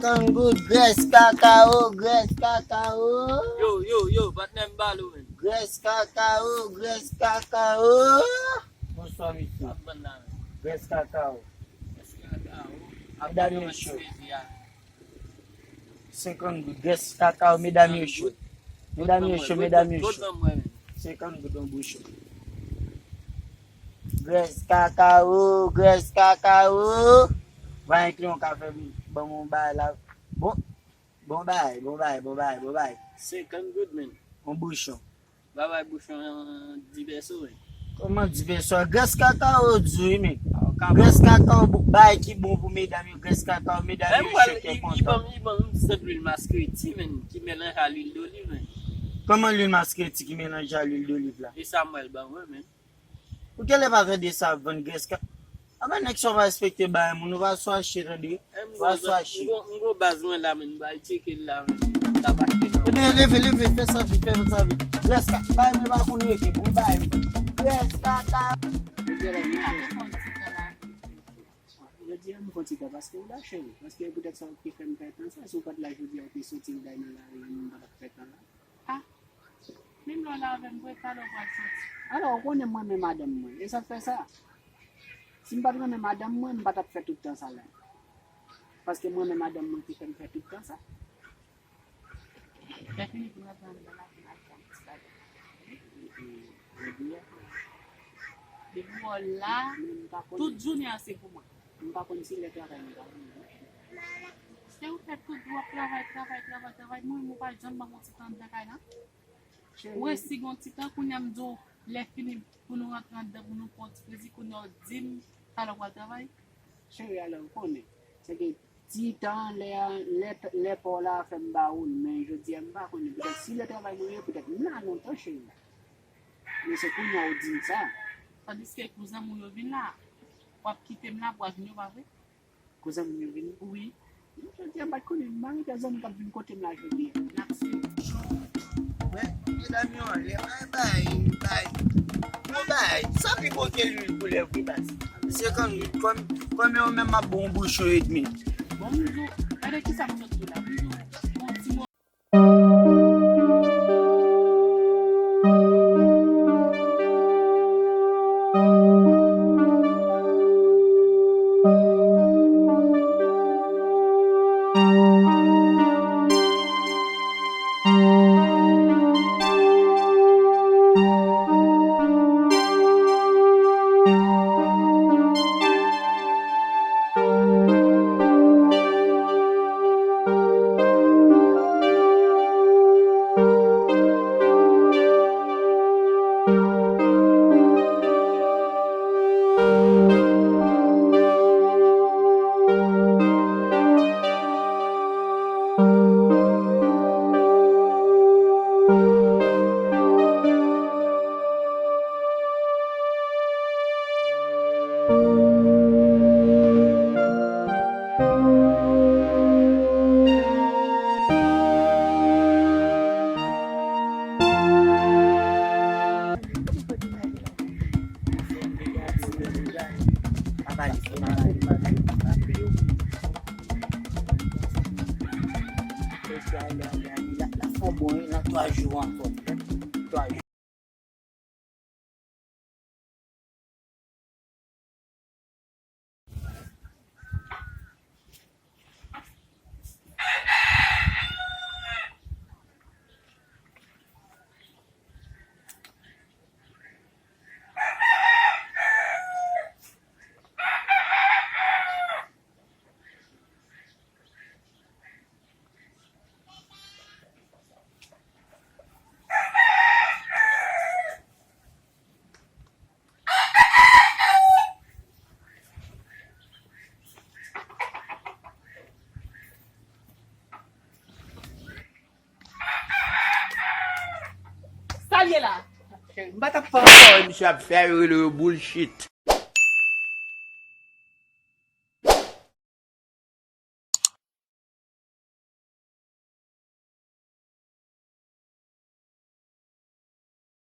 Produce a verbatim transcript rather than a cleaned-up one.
Senkant goud, grès kakao, grès kakao. Yo, yo, yo, patnè m ba l ou menm. Grès kakao, grès kakao. Bonswa, mesye. Sa ap vann la menm? Grès kakao. Grès kakao. Medam yo cho. Senkant goud, grès kakao, medam yo cho. Medam yo cho, medam yo cho. Senkant goud yon bouchon. Grès kakao, grès kakao. Va enkli yon kafe, ban m yon bagay la. Bon, bon bagay, bon bagay, bon bagay, bon bagay. Senkant goud, menm. Yon bouchon. Ba bay bouchon an divèso, wi. Kòman divèso? Grès kakao di wi, men. Grès kakao, bagay ki bon pou medam yo, grès kakao, medam yo chèk yo kontan. Li ban m, li ban m sèt lwil maskreti, men, ki melanje a lwil doliv, men. Kòman lwil maskreti ki melanje a lwil doliv la? E Samuel ban mwen, men. Ou genlè pa tande sa ap vann grès ka-, a, men nèg sa pa respekte bagay moun, ou pa sou achte, tande. Ou pa sou achte. M gon, m gon baz mwen la, men, m bay tcheke l la, men. M t ap achte nan. Ebyen, leve, leve, fè sa vit, fè sa vit. Grès ka-, bay mwen pa konn rete, bon, bay mwen. Grès kaka. Jodi a, m fè yon ti tan paske w la, cheri. Paske poutèt sa w te fè m fè tan sa, si w pa t la jodi a, w te soti, w bay nan lari a, m pa t ap fè tan la. A, menm lè w la avè m vre, talè w pral soti. Alò, ou konnen m renmen madanm mwen, e sa k fè sa. Si m pa t renmen madanm mwen, m pa t ap fè tout tan sa la. Paske m renmen madanm mwen ki fè m fè tout tan sa. Lè fini pou n rantre anndan la pou n al fè yon ti bagay. Depi w la, tout jounen an se pou mwen. M pa konn si lè travay mwen pa vini. Se ou fè tout jou w ap travay, travay, travay, travay. Mwen menm ou pa janm ban m yon ti tan anndan kay la. Ou resi gon ti tan, kounye a m di w, lè fini pou nou rantre anndan, pou nou pran ti plezi, kounye a w di m, talè w pral travay. Cheri, alò, ou konnen, se gen ti tan, lè, lè, lè pa w la fè m ba ou l, men jodi a m pa konnen, petèt si lè travay mwen ye, petèt m la lontan, cheri. Men se kounye a ou di m sa. Tandiske kou zanmi w yo vin la, w ap kite m la pou w al vin yo, pa vre? Kou zanmi m yo vini? Wi. Jodi a m pa t konnen, m pa gen zanmi k ap vin kote m la jodi a. N ap swiv. Wè, medam yo anlè, bay, bay, bay. Bon bay, sa pi bon ke lwil koulè vre baz. Senkant goud, kòm, kòm yo menm m ap bon bouchon edmi. Bon, m di w, gade kisa m sot di w la. M di w, yon ti mo. La, la fò bon, wi, nan twa jou ankò. Twa jou. Sa l ye la? M pa t ap fè ankò, misye ap fè yo rele yo bullshit.